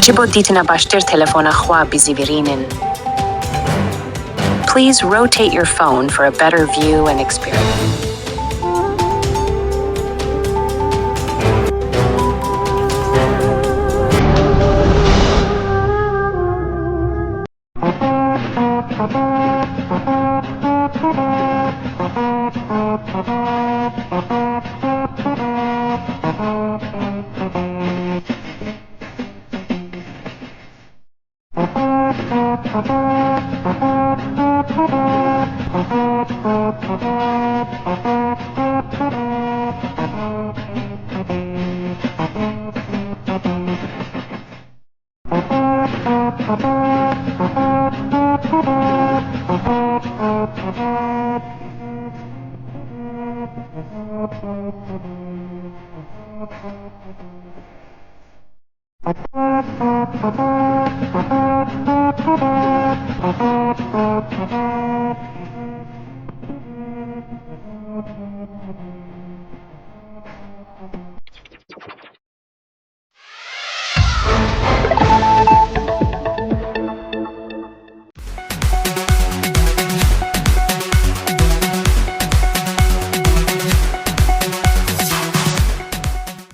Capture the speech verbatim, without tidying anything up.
Ji bo dîtina baştir telefona xwe bizîvirînin. Please rotate your phone for a better view and experience.